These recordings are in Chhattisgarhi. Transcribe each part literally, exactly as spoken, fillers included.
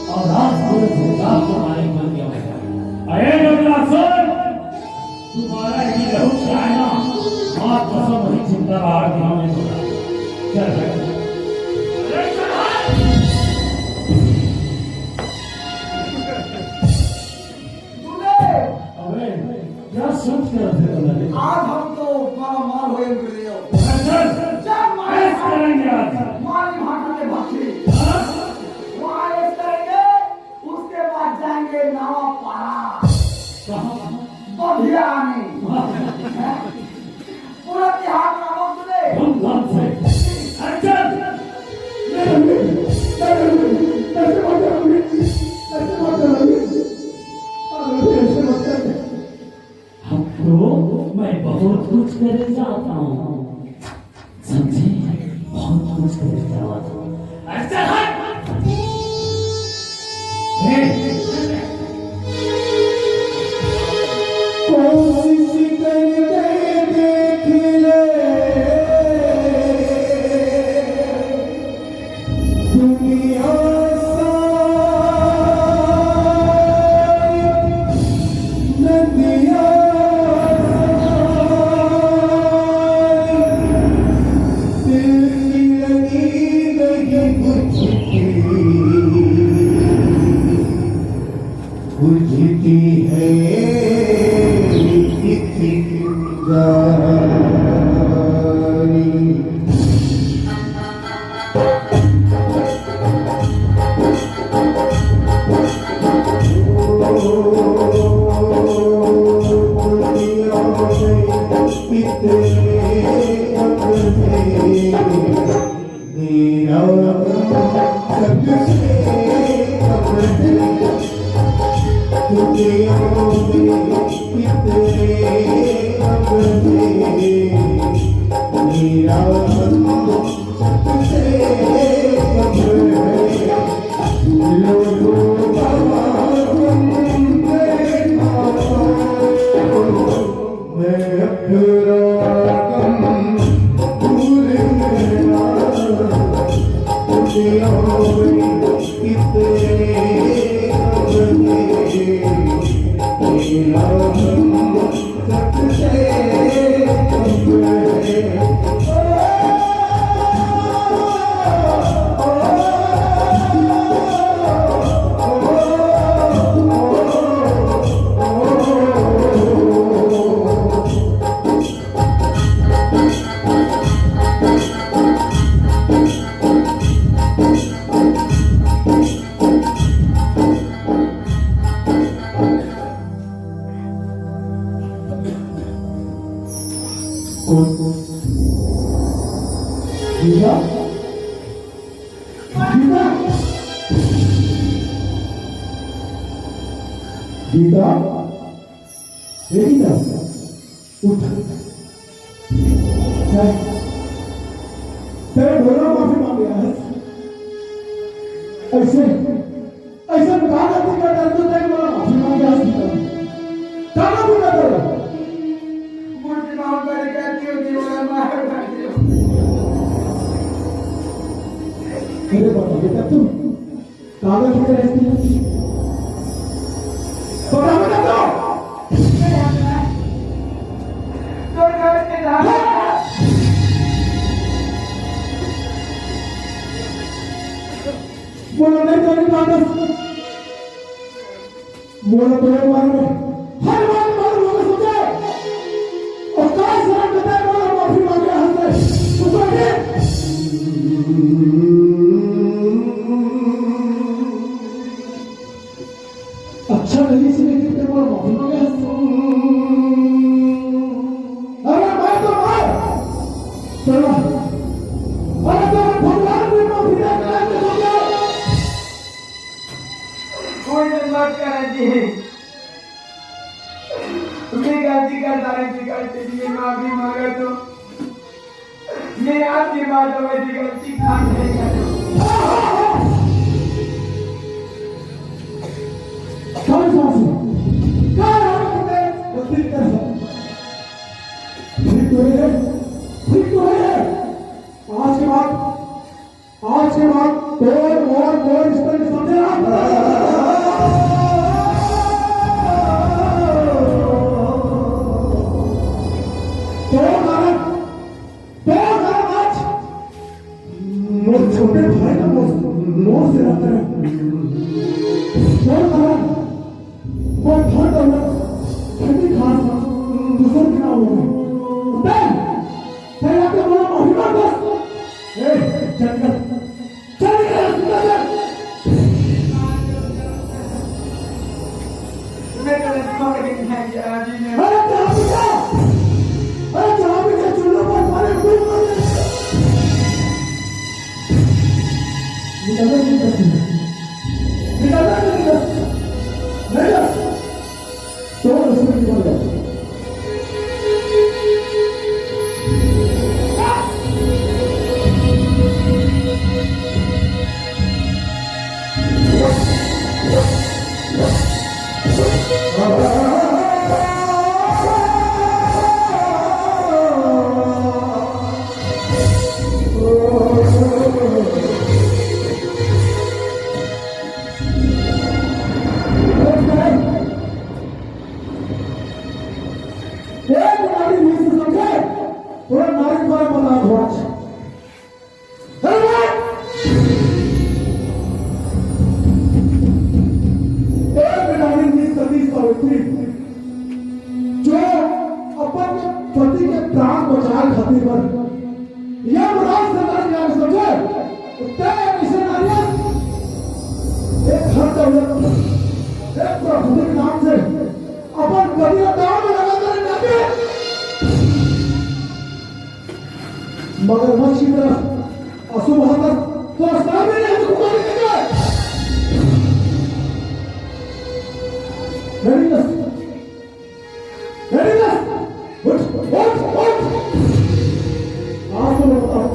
और राजपुर से राज का मालिक बन गया मैं। अरे डगला सुन, तुम्हारा ही लहू चाहे ना, माँ कसम वही चिंता बाहर दिया मैं तुम्हारा। चल भाई। अरे चल भाई। दूल्हे! अबे, क्या सोच कर रहे हो लगे? आज हम तो मारा मार होए गुरुदेव। चल, चल। चल, मार ऐश करेंगे आज। मारी भाटा के भट्टी। हाँ? वहाँ ऐश करेंगे, उसके बाद जाएंगे नावा पारा। कहाँ? बधिया आने। हाँ। पूरा तिहार मनाओ तूने। धूमधाम से। अरे चल। नहीं, नहीं, नहीं, नहीं, ऐसे मत कर, नहीं, ऐसे मत कर, नहीं। अरे, ऐसे मत कर। अब तो मैं बहुत कुछ करे जाता हूँ, समझे? बहुत कुछ करे जाता हूँ। अरे चल हट। ए, कोशिश करके देख ले, दुनिया सारी, नदिया सारी, दिल की लगी नहीं बुझती, बुझती है एक एक गारी। गीता, गीता, गीता, हे गीता, उठ। काय? तैं मोला माफी मांगे हस। अइसे, अइसे का गलती कर डारे तैं मोला माफी मांगे हस गीता? का गलती कर डारे? मूर्ति माफ करे कहती हो, जीवन मार कर दियो। अरे बाबा, बेटा तू कागज पे रहती है। पता बता दो। बोलो नहीं, नहीं, नहीं। मोला तोरे बारे में हर बात मालूम होवे सोचे। अउ काय शरम बताए मोला माफी मांगे हंसे। तू सोचे। अच्छा नहीं सुने कि ते मोला माफी मांगे हंसे। अरे मैं तो मार। चलो। अरे तो भगवान भी माफी दे, मैं तो सोचे। कोई तो मत करा जी। मैं गलती कर डारे जी, गलती जी, मैं माफी मांगा तो मैं आपकी बात में जी गलती खान नहीं करूँ। कौन सा आंसू? कौन है आपको गलती कर सकता? ठीक तो है, ठीक तो है। आज के बाद आज के बाद तोर और मोर रिश्ता नहीं समझे ना। से रहते हैं। छोड़ दे। वो घर दौलत, खेती खास, दूसर के नाम हो गए। उठे, तेरा तो बड़ा महिमा बस। ए, चल कर, चल कर, चल कर। मैं तो नहीं छोड़ के नहीं आएगी, आज ही मैं अरे, जहाँ भी जा, अरे, जहाँ भी जा, चूल्हों पर मारे, खूब मारे। निकलना नहीं करती। निकलना नहीं करती। नहीं जा। तो उसमें निकल जाओ। एक नारी भी से समझे, थोड़ा नारी पर बता दो। एक नारी थी सती सावित्री, जो अपन पति के प्राण बचाए खातिर बर यमराज से लड़ गया, समझे? तय ऐसे नारिया, एक घर दौलत, एक प्रभु के नाम से अपन पति का दाव में लगा कर नारिया। मगरमच्छ की तरह आंसू बहाकर तो रास्ता में नहीं, हमको कोई नहीं देगा। Readiness, readiness, उठ, उठ, उठ। आज तो मैं बताऊं।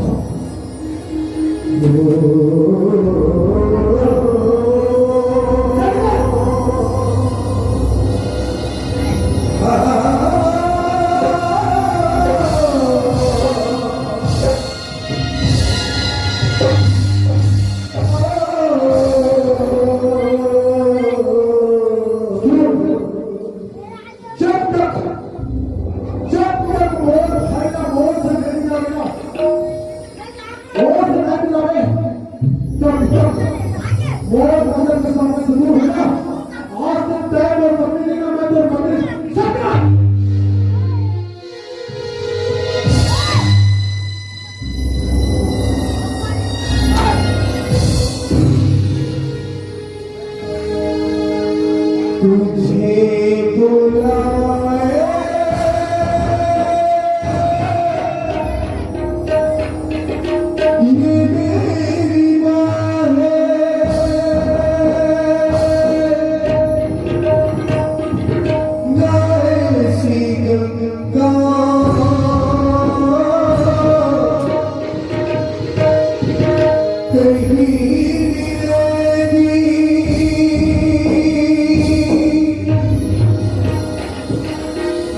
जब तक, जब तक मोर भाई का मोर से नहीं मिलेगा, मोर से नहीं मिलावे, तब तक मोर नजर के सामने से दूर हो जा। आज से तय मोर पत्नी नहीं ना, मैं तेरे पत्नी। सत्या! तुझे बुलाए, ये मेरी माँ है, ना ऐसी गंगा। कहीं मिलेगी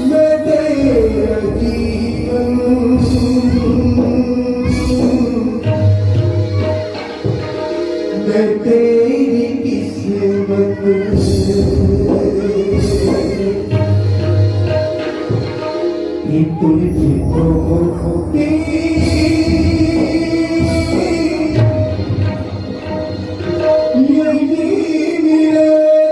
मैं तेरा जीवन, मैं तेरी किस्मत। ये तुझको होती यही मिलेगी।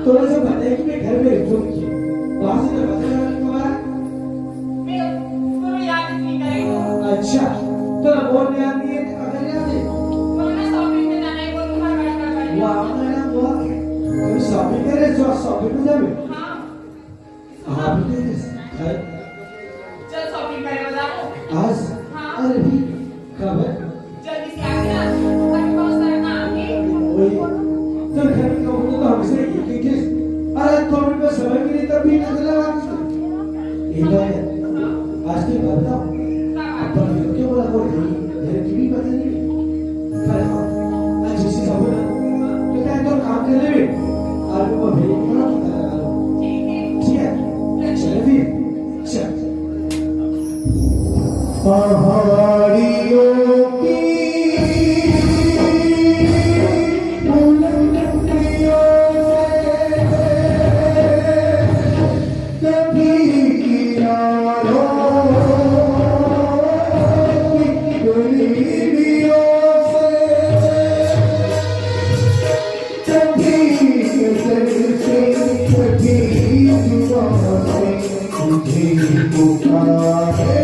तोरे से बताई कि मैं घर में रहूँ नहीं। वहाँ से तो बता रहा तुम्हारा। मैं तुम्हें याद नहीं करेगा। अच्छा, तो मोर याद नहीं है, तो कहाँ याद है? वहाँ shopping में जाना है, वो तुम्हारा घर का घर है। वाह, मैडम, वाह। तुम shopping करे, जो shopping में जावे? हाँ। आप भी दे दे। चल shopping करे, बता दो। आज? हाँ। अरे भी, कब है? जल्दी से आ गया, अभी बहुत सारा काम है। वही, तो घर में काम होता तो हमसे एक एक चीज। अरे, दो मिनट में समय भी नहीं, तब भी ना चला बात। एक बात है, आज के बाद ना, अपन क्यों बोला, वो घर, घर की भी पता नहीं। पर हाँ, आज जैसे सब ना, तो क्या तो काम कर ले भी, और वो भेज के ना, ठीक है? चलो फिर, चल। पहाड़ियों की बुलंदियों से, कभी किनारों की गलियों से, कभी नजर से, कभी जुबान से तुझे पुकारे।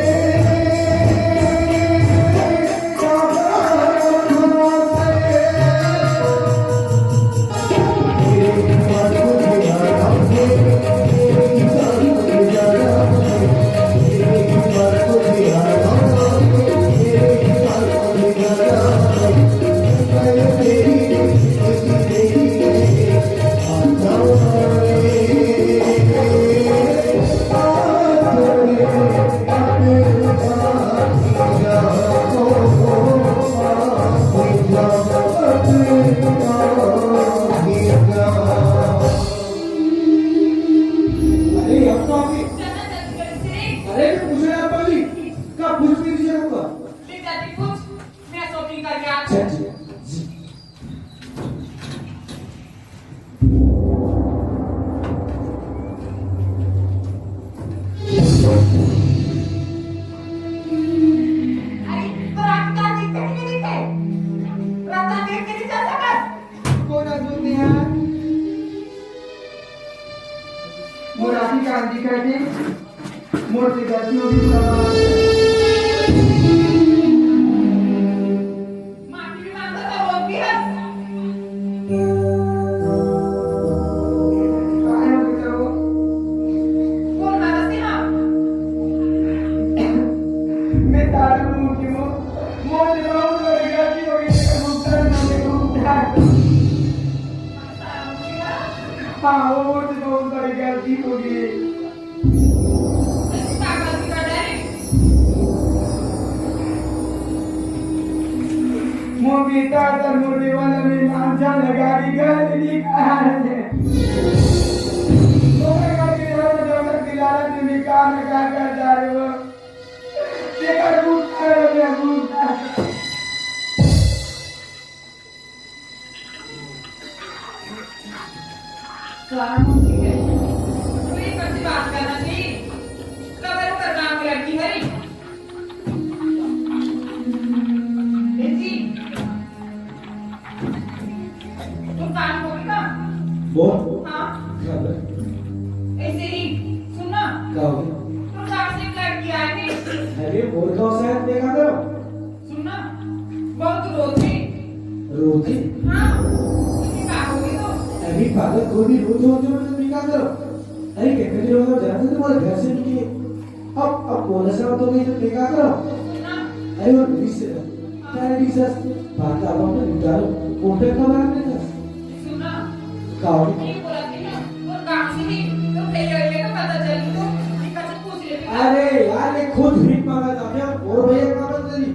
अरे, अब तो आपकी, अरे, मैं पूछ रहा था अभी, कब पूछ भी दीजिए हमको? ले जाके पूछ, मैं shopping करके आती हूँ। अच्छा, जी, जी। अरे, तो रात का देख के नहीं दिखे? रात का देख के नहीं जा सकत? कोन अजून यार? मोर आँखी का दिखत हे, मोर से गलती हो गई, क्षमा। माफी भी मांगता था, वो भी हंस। काहे हो बेटा वो? कौन मारा से आप? मैं तारा मुंह की वो, मोर से बहुत बड़ी गलती हो गई, भुगतान मांगे, भुगतान। हाँ, वो मोर से बहुत बड़ी गलती हो गई। मोर बेटा तर मोर देवा ल मैं मांझा लगा के घर ले निकाल दे। मोर घर के घर में दौलत दिलाना, तू निकाल लगा कर जा रहे हो। तेरा भूत है, मैं भूत है। सारा मुंह ठीक है। तू ये कैसी बात करना चाहिए? कबर का काम लड़की हरी। ए जी, तू काम होगी का? बोल। हाँ। क्या बोल? ऐसे ही, सुन ना। क्या हो गया? तू काम से एक लड़की आई थी। अरे, मोर का उसे हाथ देखा करो। सुन ना, बहुत रोती। रोती? हाँ, इसकी का होगी तो? अरे पागल, कोई भी रोज रोज में तो निकाल दो। अरे कितने दिन हो गए, जानते तुम्हारे घर से निकले। अब, अब बोला सा तो नहीं तो निकाल दो। सुन ना। अरे वो बीस से, पहले बीस से, बात अब अपने निकालो। वो पे कब आने का? सुन ना। का होगी? नहीं बोला थी ना, वो काम से नहीं, तो भैया, भैया का पता चल तो, इनका से पूछ ले। अरे यार, ये खुद भीख मांगा था क्या? और भैया का मत करी।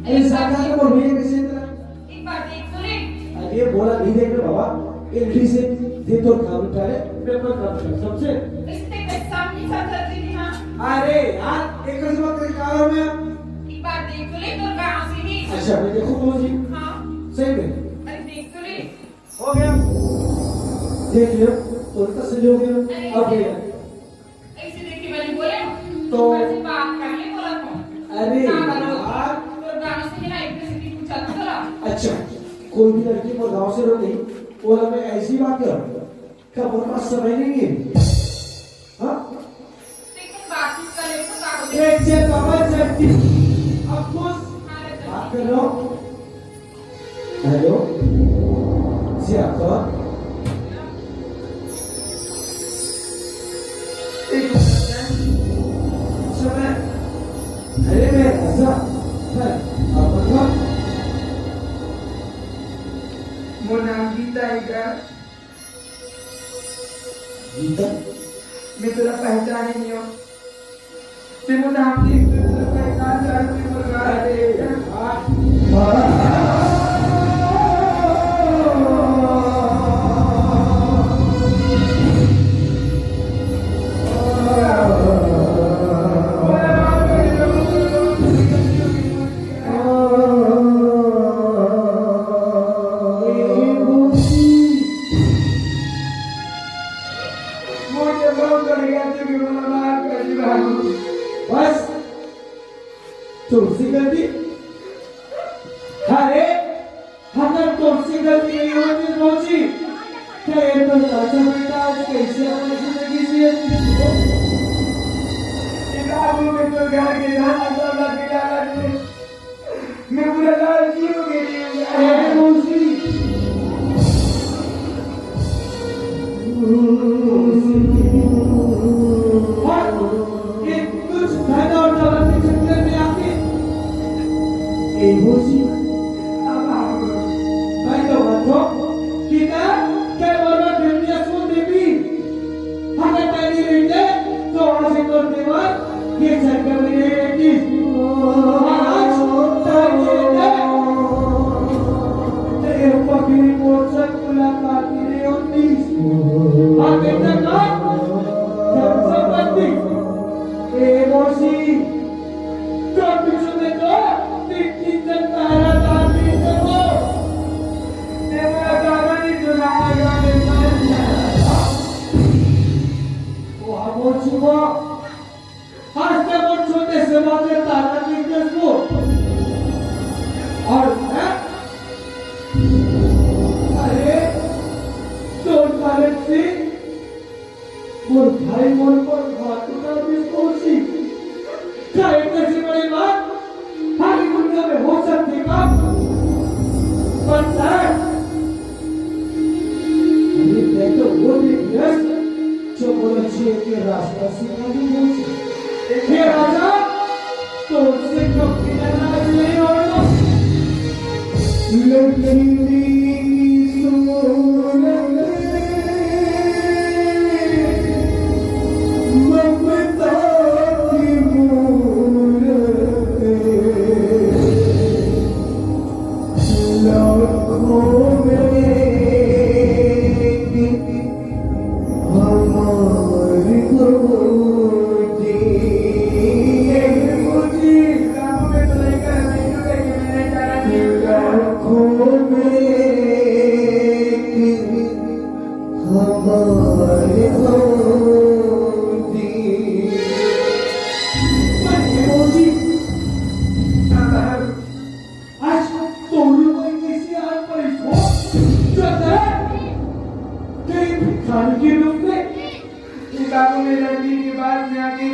अरे साथ में बोल भैया कैसे इतना? एक बार देख तो ले। अरे बोला नहीं देख रहे बाबा, ये लेडीज है, ये तो काम उठा ले, मैं अपन काम कर सबसे। इससे कोई सामने सब करते नहीं हाँ। अरे यार, एक कैसी बात करी, क्या हो गया? एक बार देख तो ले, तो कहाँ से ही? अच्छा, मैं देखो कौन सी? हाँ। सही में? अरे देख तो ले। हो गया। देख लियो, तो इतना सही हो गया। अरे अब भैया। ऐसे देख के मैंने बोले, तो कैसे बात कर ले, बोला कौन? अरे ना करो। यार। तो गाँव से ना इतने से पूछा तो चला। अच्छा, कोई भी लड़की मोर गाँव से रो नहीं, बोला मैं ऐसी बात कर। का बोलना समय नहीं है। हाँ? एक चेक बाबा चेक की। अब कुछ बात कर रहा हूँ। हेलो, जी आप कौन? एक मिनट, समय। अरे मैं ऐसा, सर, आप कौन? मोर नाम गीता है। गीता? मैं तोला पहचाने नहीं हूँ। ते मोर नाम नहीं, तोला पहचान जाए, ते मोर गाल दे। मोर के बहुत बढ़िया, तू भी मोला माफ कर दे बाबू। बस, तुलसी गलती। अरे, अगर तुलसी गलती नहीं होती, सोची, क्या ये तो चाचा बेटा आज कैसे अपनी जिंदगी जिए? ये बाबू में तो घर के धान सब लग गया, लग गया। मैं पूरा लालची हो गई हूँ। अरे मौसी। और ये कुछ धन और दौलत के चक्कर में आके, ए मौसी, मैं तो बात हो कि ना, क्या बोलना, दुनिया सो देवी। अगर तैं नइ रहिते, तो आज तोर देवर ये जगह में नइ रहितिस। आज तैं नइ रहिते, तो ये पगली मोर संग मुलाकात नइ होतिस। अउ बेटा का धन संपत्ति, ए मौसी, तो पीछू में तो तीन तीन जन तारा तार भी देखो। ए मोर तारा नहीं सुना, आया नहीं सुना। ओ हमर जीवा, आज तक वो छोटे से बात में तारा नहीं दे इसको। और मैं, अरे, तो तारे से मोर भाई मोर पर हाथ उठा दे इसको उसी। क्या इतनी सी बड़ी बात हमारी दुनिया में हो सकती का? पर तारा अरे, तैं तो वो देख यस, जो बोले छे के रास्ता से नहीं पहुंचे। हे राजा, तो उनसे कब भी नाराज नहीं होना। लक्ष्मी की सूरत ममता की मूरत। लाखों में एक हमारी भौजी। लाखों में एक हमारी भौजी। भौजी। आज तोरू कोई किसी हाल पर इसको चलता है। कहीं भिखारी के रूप में। ये बाबू ने लड़की की बात में आके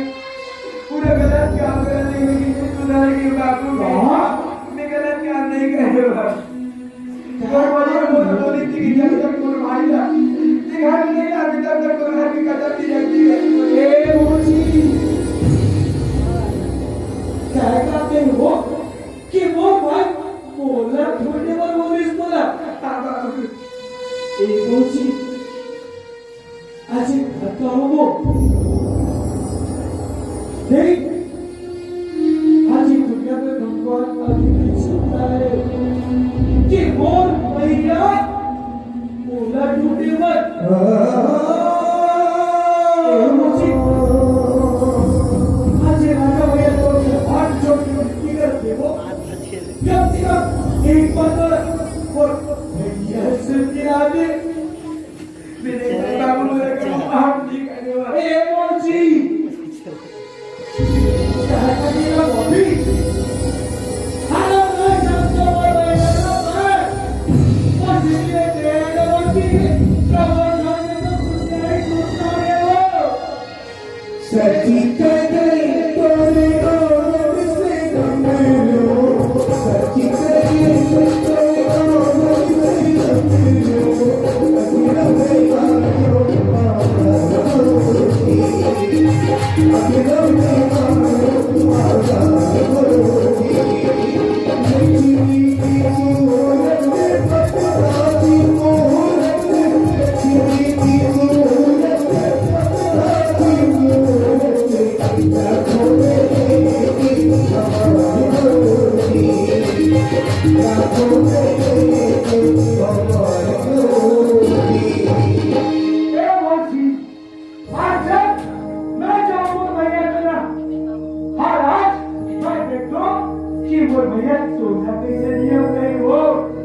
पूरा गलत काम करने में कितने सुधार के बाबू ने। हाँ। मैं गलत काम नहीं करे बाबू। और बड़ी बोल बोली थी कि जब तक कोई भाई था, ये घर में नहीं आती, तब तक कोई घर की कदर नहीं रहती है। ए, वो चीज। क्या कहते हैं वो? कि वो भाई मोला ढूंढे बर बोलिस मोला। ए मौसी, आज एक घटना हो वो। देख, आज ये दुनिया में भगवान अभी भी सुनता है कि मोर भैया मोला ढूंढे बर। ए मौसी, आज ये राजा भैया तो हाथ जोड़ के विनती करते हो। कम से कम एक बार तो वो भैया से मिला दे। मेरे बाबू मेरे को माफ नहीं करने वाले। ए मौसी, ए मौसी, आज जब मैं जाऊं मोर भैया के ना, हर आज मैं देखो कि मोर भैया सोझा कैसे नहीं हो गए हो।